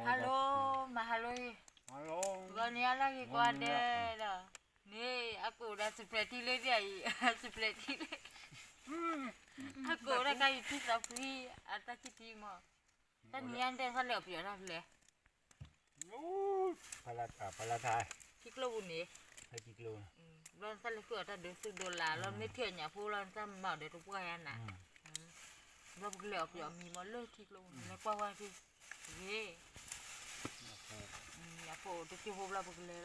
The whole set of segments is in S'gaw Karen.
ဟါလိ, မၤဟါလိအံၤ, ဂီၤန့ၣ်အလီၢ်ဂ့ၤကိးဂၤဒဲးဒီး, န့ၣ် အကိးဒီးစပျဲးထံလၢဒ်အံၤ, စပျဲးထံလၢ, အကိးဒီးကါယံၤထံသးဖှံ, အတၢ်ခံထံမး, တၢ်နံၤညါတဲသးလဲၤအီၣ်ပယီၤတၢ်ဖဲလဲၣ် ဖဲလၢထါ, ထံကျိပူၤန့ၣ်, ဘျီနသးလဲၤဃုအီၣ်တၢ်ဒုးသုဒိလၢ်လီၤ မ့ၢ်ထံၣ်အညၣ်ဖိလီၤ နသးမၤအီၤဒီးတပှၢ်ယါနၤ, ဘျီပကလဲၤအီၣ်ပယီၤမံၤမးလၢထံကျိပူၤန့ၣ် လဲၤ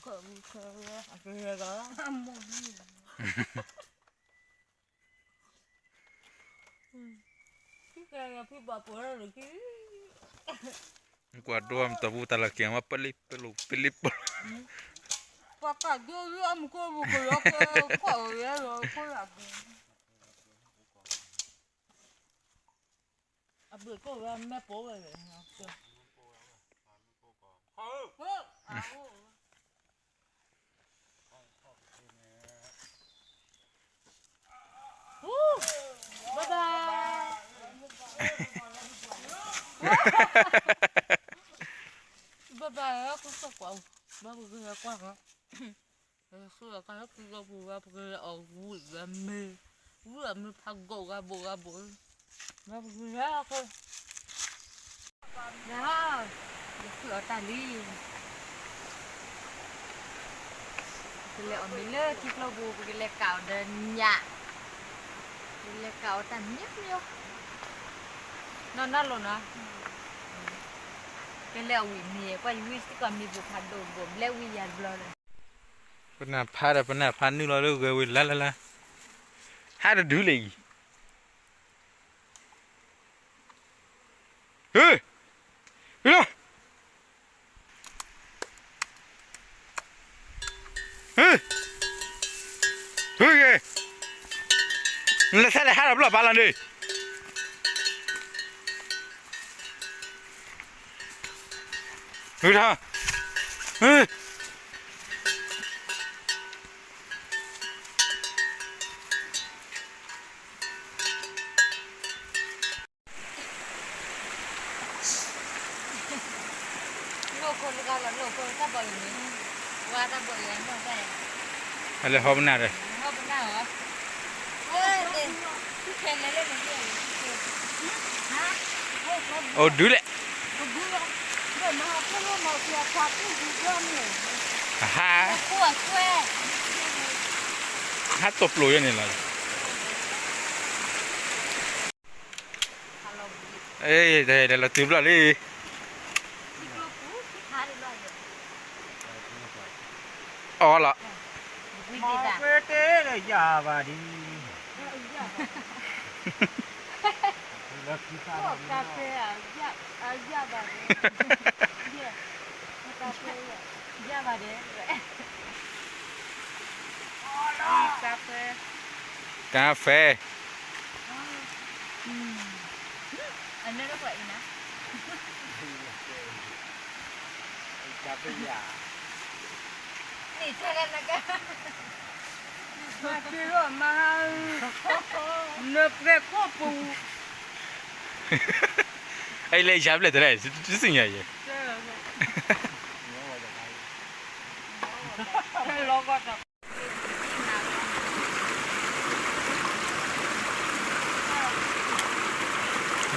ကွၢ်ဝဲထံ, ဂ့ၤ, အဖိတက့ၢ်ဖိဘျီပကလဲၤလီၤ. အီၣ်ကဘုးအံၤ, ဘၣ်ဖုကိးဝံဟးဂၤလၢခီၣ်ဝံခဲလၢ, အကလဲၤဂၤ, ဖုကဲဖုဘၣ်ပှၤလၢလၢခံ, ကွၢ်ဒိမတၤပူတၢ်လီၤက့ၤမး ပလံၤပလိာ်ပလံၤပလိာ်, ပှၤကးဒိလၢအမူခိၣ်ပူၤကယီကဲခိၣ်လၢအဘျုး, အဘျုးကိးဝဲမဲာ်ပိာ်ဝဲ, ဘၣ်ဘၣ်, ဘၣ်ဘၣ်, ကကွၢ်, ဘၣ်ပကကွၢ်, ပကလဲၤအီၣ်ဝံၣ်ဂၤမ့ၢ်, ဝံၣ်ဂၤမ့ၢ်ဖးဂီၢ်ဂၤဘိးဂၤဘိး, ဘၣ်ပကလဲၤအီၣ်, လၢ, ယဃုအီၣ်တၢ်လံ ပကလဲၤအီၣ်မ့ၤလၢထံကျိပူၤ ပကလဲၤကးအီၤဒီးညၣ်, ပကလဲၤကးအီၤတၢ်မံၤမံၤ, နီၢ်နီၢ်လိာ်နီၤ, ကလဲၤအီၣ်ဝံၣ်မ့ၤ ကွၢ်ယဝံၣ်စ့ၢ်ကီးမ့ၤပူၤဖးဒိၣ်ဒိၣ် ဘျဲဝံၣ်ယၤတဘျီလၢ, ပနၢ်ဖးဒီးပနၢ်ဖးနုာ်လီၤလၢဂဲၤဝဲလၢလၢလၢ, ဟးတဒုလၢအံၤ ဟ့ၣ်, ဟ့ၣ်လီၤ, ဟ့ၣ်, ဟ့ၣ်ဂ့ၤ, နလဲၤဆဲးလဲၤဟးဒီးဘျီၣ်ဘါလီၤန့ၣ်, ဟ့ၣ်, ဟ့ၣ် အလဲၤဟီပနၢ်ဒီး, အိၣ်ဒုးလဲၣ်, ဟါ, ဟးတိာ်ပျိာ်ယဲန့ၣ်လီၤ. လီၤတုၤဘျီလံ, အီလီၤ, မၤကွဲတဲလၢယၤဘၣ်ဒံး, လၢခံသးလီၤ, ကါဖဲ, ယၤဘၣ်ဒံး, ယၤဘၣ်ဒံး, ကါဖဲ, ကါဖဲ အနၢ်တပှၤအံၤနၤ, နံၣ်ထဲလဲၣ်နက, မၤက့ၤလီၤမၤ, နပြဲၤခိၣ်ပူၤ, အလဲၤယၤဘျဲၣ်တလဲၣ်, တသ့ၣ်ညါယဲ, လီၤဂီၢ်တၢ်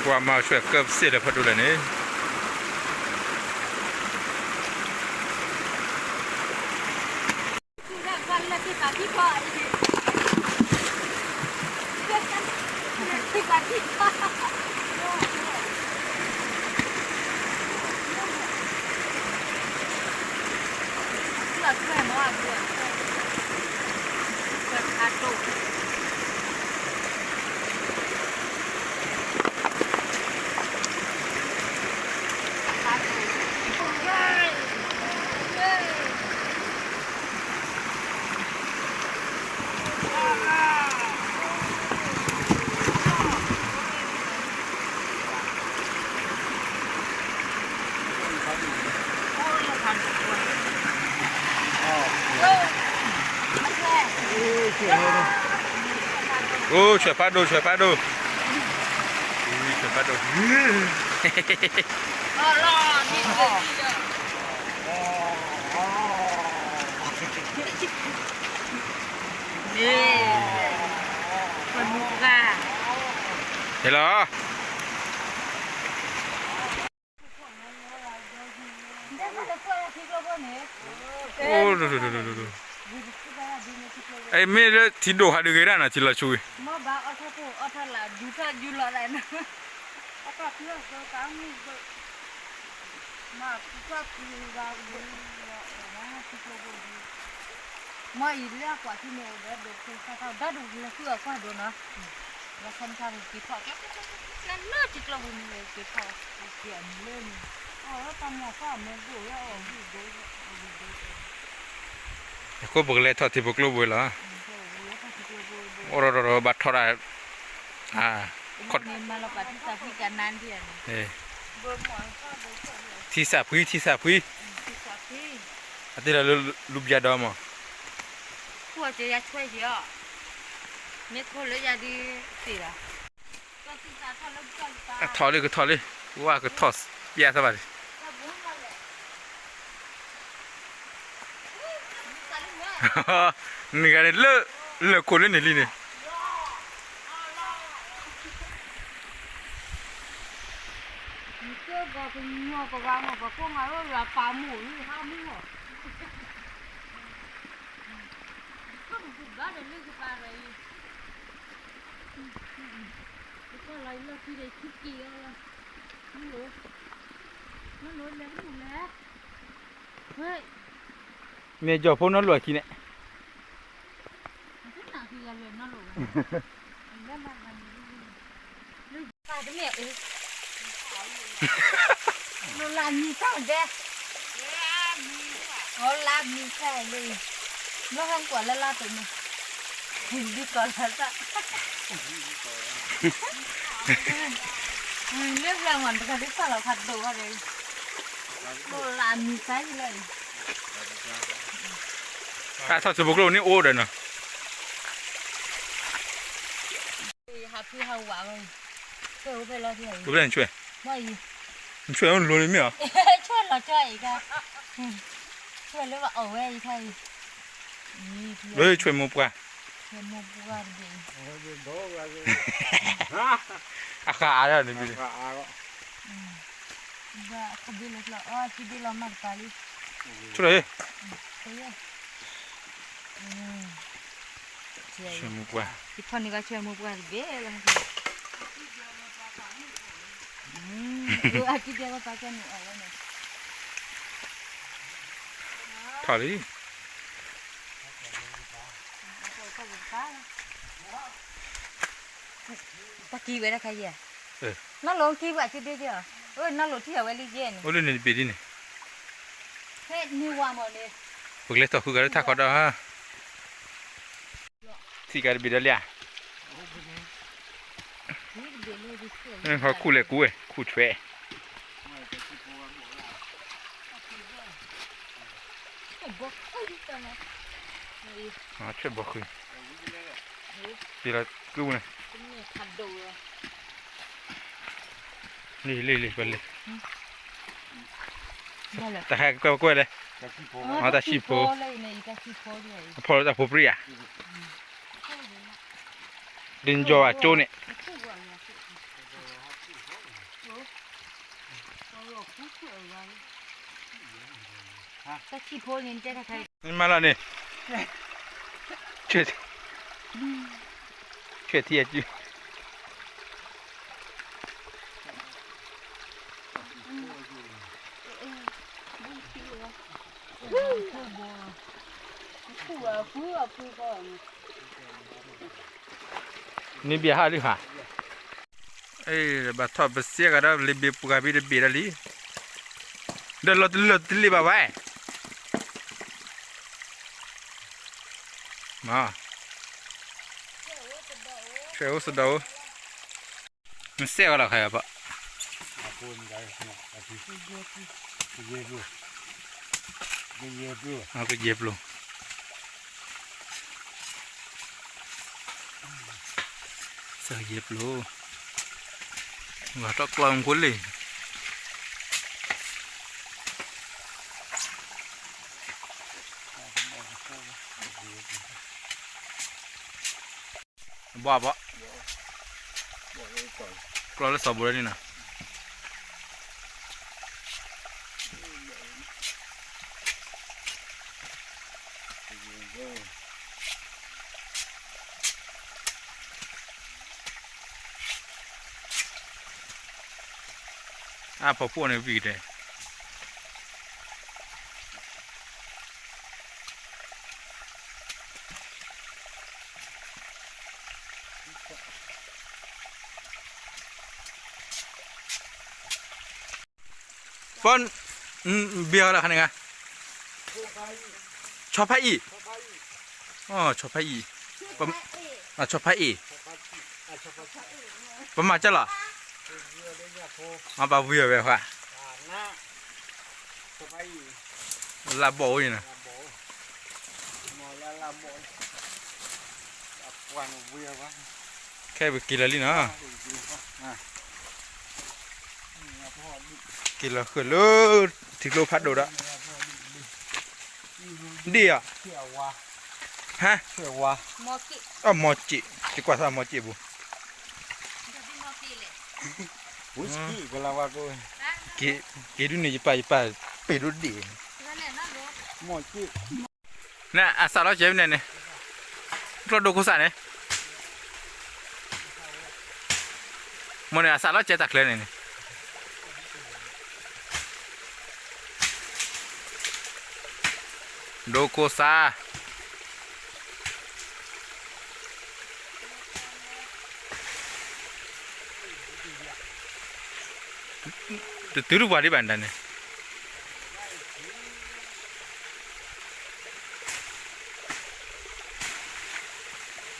ကွၢ်မၤဆွဲၣ်ကၢၢ်ပစ့ၣ်ဒီးဖးဒိၣ်လဲၣ်န့ၣ်, အိၣ် အိၣ် ဆွဲဖးဒိၣ် ဆွဲဖးဒိၣ် ဆွဲဖးဒိၣ် ဟဲလီၤ အမ့ၢ်လၢထံဒိၣ်ဟးဒုးဂ့ၤဒၣ်နီၤ ထံလီၤဆူဝံၤ မ့ၢ်အံၤလၢအကွၢ်ထံန့ၣ် အိၣ်ဒီးဒိၣ်ခိၣ်သၣ်ထီၣ် ဒီဒိၣ်လၢသုအကွၢ်ဒိၣ်နီၤ လၢခီမခါက့ၤထီၣ် လၢလၢထံကျိပူၤန့ၣ်က့ၤထီၣ် က့ၤအမုၢ်လၢန့ၣ် အီၣ်လၢတၢ်မီၢ်သၣ်အမဲဒိၣ်လၢအီၣ်ဝံၣ်ဒိၣ် အဝံၣ်ဒိၣ် အဃိပကလဲၤထီၣ်ထံဖိကျိပူၤလီၤ အိၣ်ဒီးဒီးဘၣ်ထီၣ်ဒၣ် ထံစးဖှံ ထံစးဖှံ အတ့လီၤလၢလူပျၢၤဒီးမး အထီၣ်လံကထီၣ်လံ ဝါကထီၣ်ပျဲသးဘၣ်လံ နဂၤန့ၣ်လၢ လၢခိၣ်လၢန့ၣ်လံန့ၣ် မ့ၢ်ကၠီၢ်ဖိနီၢ်လိာ်အခံန့ၣ် လိၣ်လၢမံၤတၢ်ဒဲး လၢမံၤတၢ်လၢ လၢဟီၣ်ကွၢ်လၢလါတိၤန့ၣ် ဒ်ကီးလၢသၣ် လၢဖျၢၣ်မး တခါဒ်သၣ်လီၤဖးဒိၣ်ဘၣ်ဒီး လိၣ်လၢမံၤတၢ်လၢ အထီၣ်ထံဖိကျိန့ၣ်အိၣ်ဒီးနီၤ ဟးဖုဟးဝးဝဲ ဆွဲအိၣ်ဖဲလီၤထံၣ် အိၣ်ဖဲနဆွဲ နဆွဲအိၣ်လိၤန့ၣ်မ့ၢ်ဧါ ဆွဲလီၤကၠီအံၤခါ ဆွဲလၢဘၣ်အီၣ်ဝဲအံၤခါအံၤ လၢဆွဲမိၢ်ပှၢ် ဆွဲမိၢ်ပှၢ်တဘ့ၣ် အဃၢ်အါဒၣ်န့ၣ်မ့ၢ် ဘၣ်ခဘ့ၣ်လၢကျီ အီၣ်ထံဘ့ၣ်လီၤမၢ်တပၤလံ ဆိလီၤ ဆွဲမိၢ်ပှၢ် ယဖီၣ်န့ၢ်ဘၣ်ဆွဲမိၢ်ပှၢ်တဘ့ၣ်လီၤ အကံဒဲးဘၣ်ပာ်ကဲန့ၣ်အီၣ်ဝဲန့ၣ် ထီၣ်လံ တၢ်ကံဝဲတၢ်ခါယဲၢ် နီၢ်လိာ်ကံဘၣ်ကံဒ့ကဲအီၤ နီၢ်လိာ်ထံၣ်အဝဲလံယဲၢ်န့ၣ် အိၣ်လၢန့ၣ်တဘ့ၣ်ဒ်န့ၣ် ပကလဲၤထီၣ်ဃုဂၤလၢထးခီဒီး ထံၣ်ကါတဘ့ၣ်ဒီးလံဧါ ဟီၣ်ခူၣ်လဲၤကူဝဲ ခူၣ်ဆွဲ ဆွဲဘီဃု ဒ်လီၤကူဝဲန့ၣ် လံလံလံ ပလဲၤ တၢ်ဟဲကွဲကွဲလဲၣ် အတၢ်ဆံၣ်ဖိ အဖီၣ်လၢတၢ်ဖိပြံဧါ ဒ်ကၠီအကၠိန့ၣ် မ့ၢ်လီၤန့ၣ် ဆွဲထံအစု န့ၣ်ဘၣ်ဟးလံဟး ဘၣ်ထီၣ်ပစဲကဒီး လ့ဘ့ၣ်ပှၤဘ့ၣ်တဘ့ၣ်ဒီးလံ ဒီးလီၤတလၢာ်တလ့ၣ်ဘၣ်ဝဲ မ့ၢ် ဆွဲအိၣ်စဒီးအိၣ် မ့ၢ်စဲဝဲလီၤခါယပၣ် ကယဲၢ်ပျိ ကယဲၢ်ပျိ ကယဲၢ်ပျိ စၢ်ယဲၢ်ပျိ, ဝၤထီၣ်ကျီမူခိၣ်လံ, ဘီဘီ, ကျီလၢစီၤဘိလၢန့ၣ်နီၤ. အါ ဖီဖိန့ၣ်ဝံၤကတဲာ်. ပီၢ်, ဘံၣ်အီၤလၢခါန့ၣ်ဂ့ၤ, ဆီဖါအံၣ်, ဆီဖါအံၣ်, ဆီဖါအံၣ်, ပမၤကၢ်လီၤ, ပှၤဝံၤအီၤဝဲဃါ, လၢဘီၣ်အိၣ်အံၤနီၤ, ခဲအံၤပက့ၤလီၤလံနီၤ. က့ၤလီၤဃုာ်လၢထံကျိဖးဒိၣ်ဒီး, ဒ်ဧါ, ဟါ, အမီၤစ့ၣ်, ယကွၢ်သးမီၤစ့ၣ်ပူၤ, က့ၤဒုးန့ၣ် ယပာ်ယပာ်ပ့ၤဒိၣ်ဒ့ၣ်, နအစးလီၤကဲဖဲန့ၣ်န့ၣ်, ကျီဒိခိၣ်စးန့ၣ်, မ့ၢ်န့ၣ်အစးလီၤကဲတၢ်ချၢန့ၣ်န့ၣ်, ဒိခိၣ်စး တတုၤတပှၤဒံးဘၣ်န့ၣ်တၢ်န့ၣ်,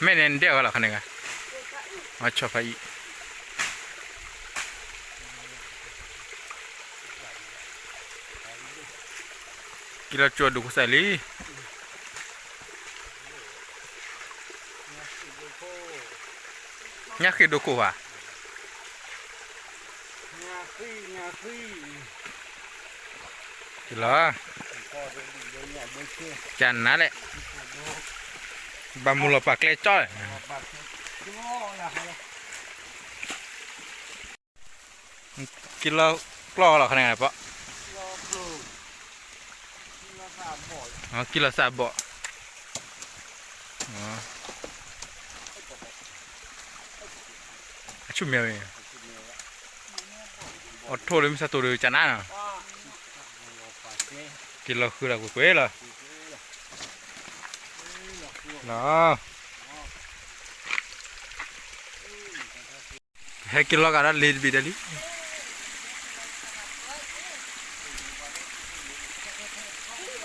မ့ၢ်န့ၣ်ဒဲၣ်အီၤလီၤခါန့ၣ်ဂ့ၤ, ဆီဖါအံၣ်, က့ၤလီၤကၠိဒိခိၣ်စးလံ. ညၣ်ဃ့ဒိခိၣ်ဧါ, က့ၤလီၤ, ကနၤလဲၣ်, ဘၣ်မူလီၤပာ်ကျဲကၠီ, က့ၤလီၤကျီလီၤခါန့ၣ်ပီၢ်, က့ၤလီၤစးဘီၣ်, အဆူၣ်မ့ၢ်ဝဲ, အီၣ်ထိၣ်လၢမ့ၢ်ဆၢတိၤဒီးကနၤနီၤ, က့ၤလီၤဃုာ်လီၤကွ့ၢ်ကွ့ၢ်လီၤ, လီၤ ဟဲက့ၤလီၤဂာ်ဒီးလ့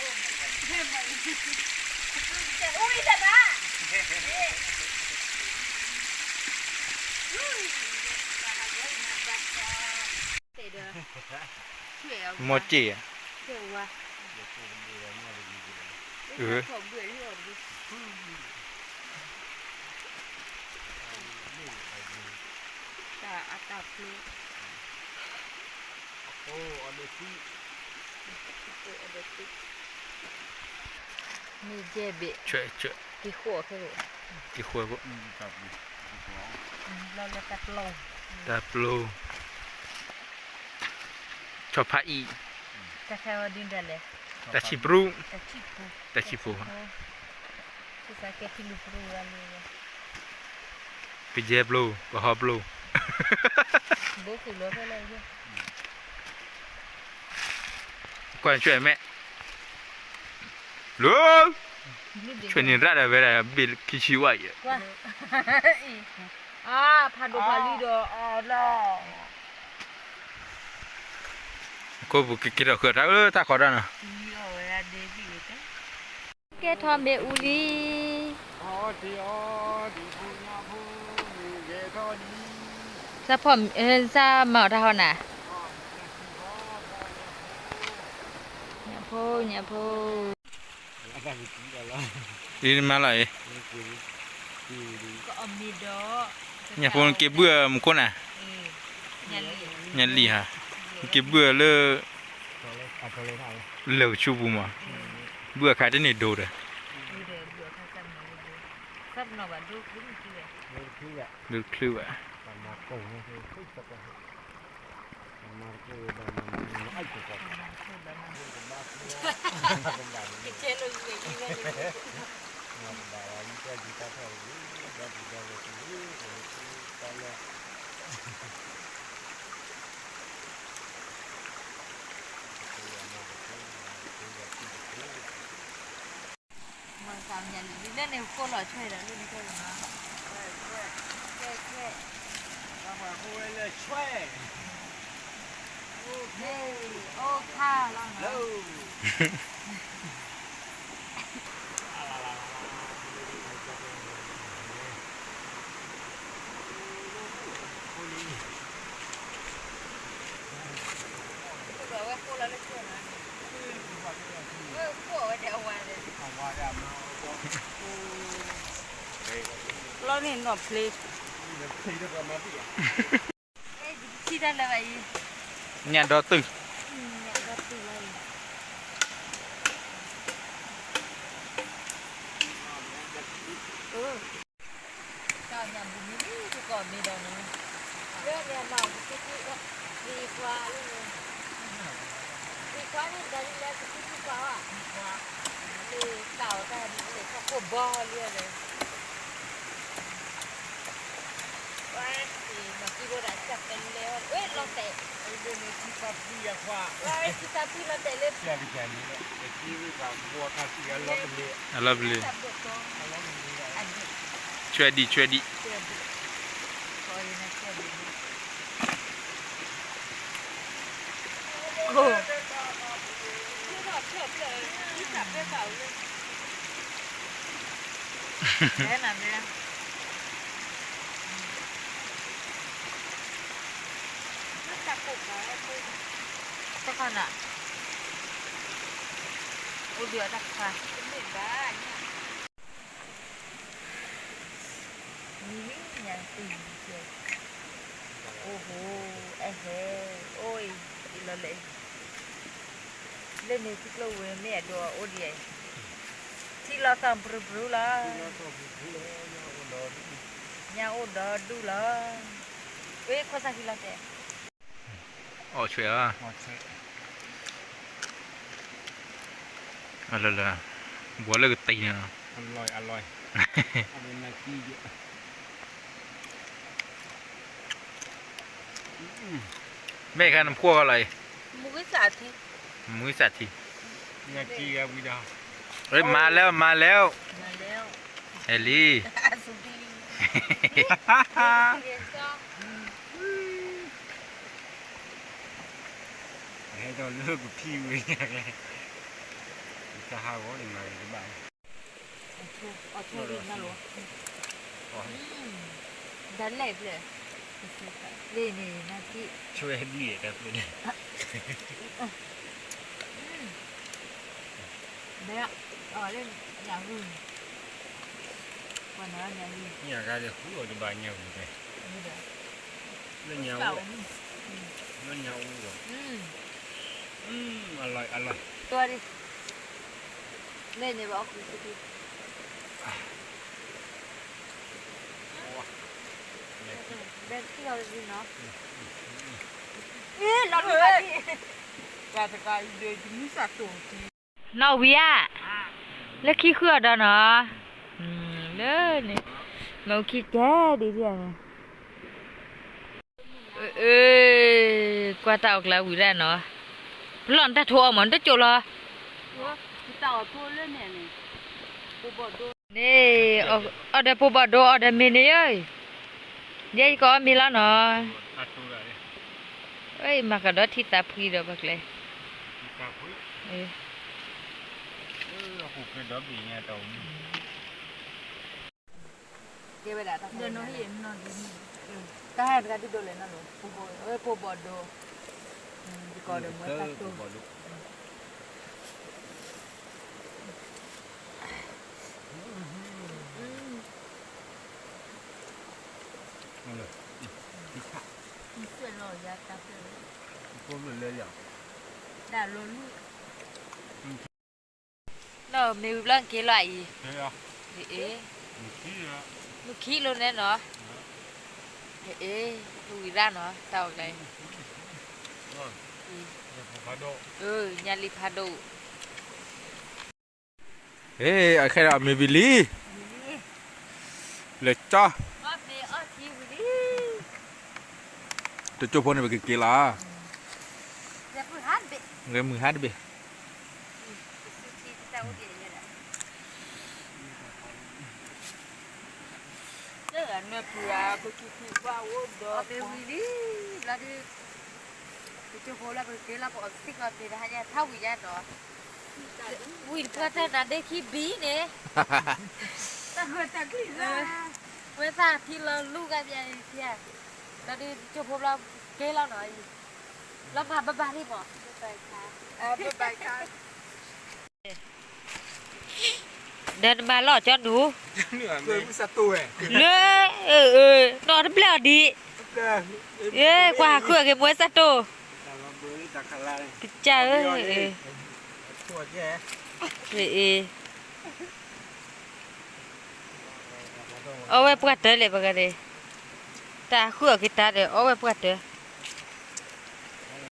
တဘ့ၣ်ဒၣ်လံ. မီၤစ့ၣ်ဧါ, မ့ၢ်ယဲၢ်ဘ့ၣ်, က့ၤဃိး, က့ၤဃိး, တၢ်ပျိ, ဆီဖါအံၣ်, တၢ်ဆံးပရူ, တၢ်ဆံးပူ, ကယဲၢ်ပျိ, ပဟီပျိ, ကွၢ်ဆွဲၣ်မဲာ်, လၢ, ဆွဲၣ်န့ၣ်ရၣ်ဒီးဝဲဒၣ်ဘ့ၣ်ခံဆံဝါအံၤ, ဖးဒိၣ်ဖးလံဒီး, ခိၣ်ပူၤက့ၤက့ၤထီၣ်ဃုာ်တၢ်အၢတၢ်ခီတၢ်နီၤ, ကဲထီၣ်မ့ၣ်အူလံ. စၢ်ဖီၣ်, စၢ်မၤအီၣ်တၢ်ဟီနၤ, ညၣ် ဖိညၣ်ဖိ, အံၤမၤလီၤအံၤ, ညၣ်ဖိက့ၤဘုၣ်မူခိၣ်နၤ, ညၣ်လံၣ်ဧါ, က့ၤဘုၣ်လၢ လၢကဆူပူၤမး, ဘုၣ်အခါတန့ၢ်ဒိဒီး, ဒိတချုးဘၣ်, မၤသးမညၣ်လံၣ်လံၣ်လၢန့ၣ် ဃိလီၤဆွဲဒီးလၢန့ၣ်ကဲလီၤနီၤ, ဆွဲ, ဆွဲ, ဆွဲ, အိၣ်ခါလီၤနီၤ. လီၤန့ၣ်နီၢ်ဖျ့, ညၣ်ဒီတုၢ်, တၢ်ညၣ်ဘူၣ်မံၤလံ ပကီၢ်မ့ၢ်ဒီးန့ၣ်, လၢန့ၣ်အမၤပကသံၣ်, သံၣ်ခွါလၢန့ၣ်, သံၣ်ခွါန့ၣ် ဒ်လၢပကသံၣ်ခွါဘၣ်, လၢတၢ်အီၣ်တၢ်န့ၣ် လၢထီၣ်ခိၣ်ဘီလံဒီး, ဝဲ, မၤသံၣ်ဝဲဒၣ်တၢ်ပဲလဲၣ်, ဝဲလီၤတဲာ်, ဝဲခံသၢဖုလီၤတဲာ်လၢ, အလီၤဘျ့, ဆွဲဒံး ဆွဲဒံး, တခါနၤ, အိၣ်ဒီးတၢ်ခါ, မ့ၢ်ဘၣ်ညၣ်, မံၤလံညၣ်သံၣ်, အိၣ်ဟိ, အဟဲ, အိၣ်အံၤ, အံၤလီၤလဲၣ်, လၢန့ၣ်ထံကျိဝဲမ့ၢ်အဒိၣ်အိၣ်ဒံးအံၤ, ထံလီၤသီၣ်ပြူၤပြူၤလီၤ, ညၣ်အိၣ်ဒီဒူၣ်လီၤ, ဝဲခွါသးကံလီၤတဲာ် အီၣ်ဆွဲဧါ, လၢလၢ, ဘှီလၢကတံၤန့ၣ်လီၤ, မ့ၢ်ခါနဖှီၣ်ဃီလီၤအံၤ, မုၢ်စးထံ, မုၢ်စးထံ, မၤแล้ว มาแล้ว, ဟဲလံ ဟဲဒီးလၢကဖံဝဲညါလဲၣ်, တၢ်ဟးဂီၤန့ၣ်မၤဂ့ၤတဘၣ်, အီၣ်ဆိဒံးနၤလီၤ, ဒၣ်လဲာ်ဖျဲၣ်, လ့ၣ်န့ၣ်နၤကံ, ဆွဲဒံးတၢ်ဖျဲၣ်န့ၣ် ဘဲ, အီၤလၢညၣ်ဂုၢ်, ပှၤနၤညၣ်ဂုၢ်, ညၣ်ဂါဒ်ဃုအီၤတဘၣ်ညၣ်ဂုၢ်တဲ, လၢညၣ်အိၣ်, လၢညၣ်အိၣ်, အလီၢ်, အလီၢ်, တွၢ်ဒံး, လၢန့ၣ်ဘၣ်အီၣ်ဃုာ်ဆူၣ်, ဘဲထံၣ်အီၤလံနီၤ, လီၤလီၤ, ပှၤတကးအံၤဒီး တမုၢ်စးတိၢ် နီၣ်ဝံၤဧါ, လၢခံဃုအီၤဒီးနီၤ, လၢန့ၣ်, မ့ၢ်ခံကဲဒ်ဒ်န့ၣ်, အၢ, ကွၢ်တၢ်အီၣ်ကျါဝံၤဒၣ်နီၤ, ပလီၢ်နတၢ်ထိအီၤမး နတကၠိၣ်လီၤ, န့ၣ်, အီၣ်ဒီးပိဘီၣ်ဒိ အီၣ်ဒီးမ့ၤန့ၣ်ဧၢ, ယဲယကအီၣ်မ့ၤလီၤနီၤ, မၤကဒီးထံသးဖှံဒီးပကျဲ, တၢ်ဟဲတဂၤဒ်ဒိးလဲၣ်နီၤလိၤ, ပိဘီၣ်ဒိ, ယကီးဒီးမ့ၢ်တၢ်တိၢ်, နီၢ်မ့ၢ်ဝံၤဘျီက့ၤလီၤအံၤ, မုၢ်ခံလိၤန့ၣ်နီၤ, မုၢ်ဝံၤရၣ်နီၤ တၢ်အီၣ်ကျဲ, ညါလံဖးဒိၣ်, အခဲဒီးမ့ၢ်ဝံၤလံ, လဲၤကၠီ, တကၠိဖိန့ၣ် ပကက့ၤလီၤ, ဂဲၤမုၢ်ဟါတဘ့ၣ်. ဝံၤတပှၢ်တၢၢ်နၤဒ့ခံဘံန့ၣ်, ဝဲသၣ်ထံလီၤလူၢ်ဂၤပယၤအံၤ, ဒီးဒ်ကၠိဖိဘျီက့ၤလီၤနီၤအံၤ, လီၤမၤဘၣ်ဘၣ်လံမး, ဒီးနမၤလီၤကၠီနူၤ, လၢ, နီၢ်တဘျဲၣ်အီၤဒံး, ကွၢ်ဟးဃုအီၣ်က့ၤမွဲစၢ်တိၢ်, ကစၢ်ဧၢ, အီၣ်ဝဲပှၢ်တၢၢ်လဲၣ်ပဂၤန့ၣ်, တၢ်ဟးဃုအီၣ်က့ၤတၢ်ဒီး အီၣ်ဝဲပှၢ်တၢၢ်